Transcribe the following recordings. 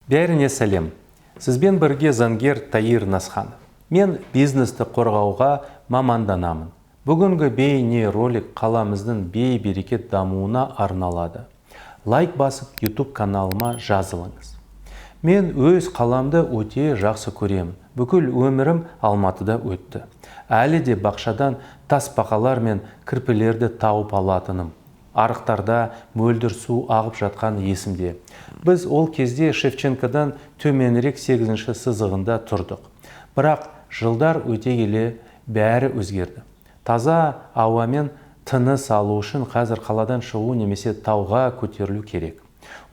Бәріне сәлем. Сізбен бірге заңгер Таир Насханов. Мен бизнесті қорғауға маманданамын. Бүгінгі бейне ролик қаламыздың бей-берекет дамуына арналады. Лайк басып, YouTube каналыма жазылыңыз. Мен өз қаламды өте жақсы көремін. Бүкіл өмірім Алматыда өтті. Әлі де бақшадан тасбақалар мен кірпілерді тауып алатыным. Арықтарда мөлдір су ағып жатқан есімде. Біз ол кезде Шевченкодан төменірек 8-ші сызығында тұрдық. Бірақ жылдар өте келе бәрі өзгерді. Таза ауамен тыныс алу үшін қазір қаладан шығу немесе тауға көтерілу керек.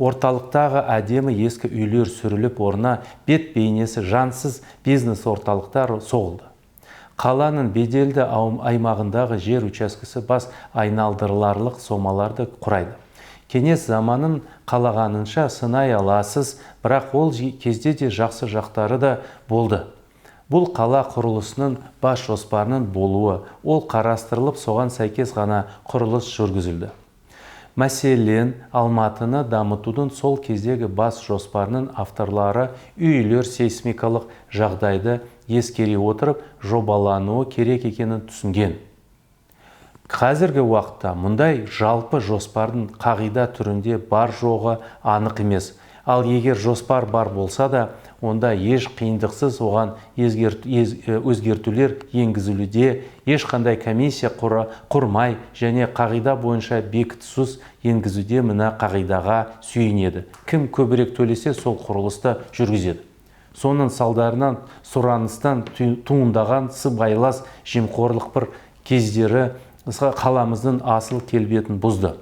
Орталықтағы әдемі ескі үйлер сүріліп, орнына бет бейнесі жансыз бизнес орталықтар соғылды. Қаланың беделді аймағындағы жер учаскесі бас айналдырарлық сомаларды құрайды. Кеңес заманын қалағанынша сынай аласыз, бірақ ол кезде де жақсы жақтары да болды. Бұл қала құрылысының бас жоспарының болуы, ол қарастырылып, соған сәйкес ғана құрылыс жүргізілді. Мәселен, Алматыны дамытудың сол кездегі бас жоспарының авторлары үйлер сейсмикалық жағдайды ескере отырып жобалануы керек екенін түсінген. Қазіргі уақытта мұндай жалпы жоспардың қағида түрінде бар жоғы анық емес. Ал егер жоспар бар болса да, онда еш қиындықсыз оған өзгертулер енгізілуде, ешқандай комиссия құрмай және қағида бойынша бекітусіз енгізуде мына қағидаға сүйенеді. Кім көбірек төлесе, сол құрылысты жүргізеді. Соның салдарынан сұраныстан туындаған сыбайлас жемқорлық бір кездері қаламыздың асыл келбетін бұзды.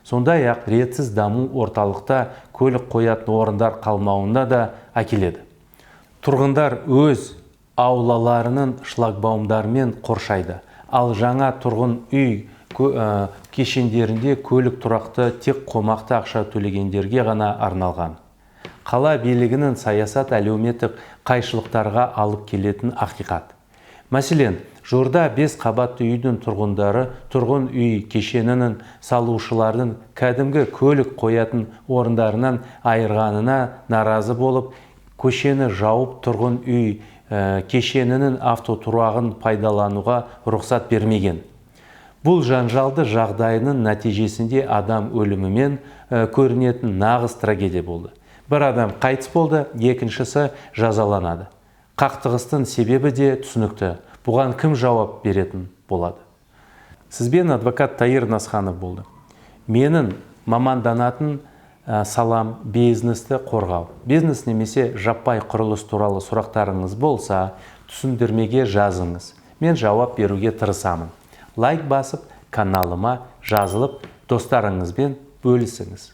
Сондай-ақ ретсіз даму орталықта көлік қоятын орындар қалмауына да әкеледі. Тұрғындар өз аулаларының шлагбаумдармен қоршайды. Ал жаңа тұрғын үй кешендерінде көлік тұрақты тек қомақты ақша төлегендерге ғана арналған. Қала билігінің саясат әлеуметтік қайшылықтарға алып келетін ақиқат. Мәселен, жуырда 5 қабатты үйдің тұрғындары тұрғын үй кешенінің салушылардың кәдімгі көлік қоятын орындарынан айырғанына наразы болып, көшені жауып тұрғын үй кешенінің автотұрағын пайдалануға рұқсат бермеген. Бұл жанжалды жағдайының нәтижесінде адам өлімімен көрінетін нағыз трагедия болды. Бір адам қайтыс болды, екіншісі жазаланады. Қақтығыстың себебі де түсінікті. Бұған кім жауап беретін болады? Сізбен адвокат Таир Насханов болды. Менің маманданатын салам бизнесті қорғау. Бизнес немесе жаппай құрылыс туралы сұрақтарыңыз болса, түсіндірмеге жазыңыз. Мен жауап беруге тырысамын. Лайк басып, каналыма жазылып, достарыңызбен бөлісіңіз.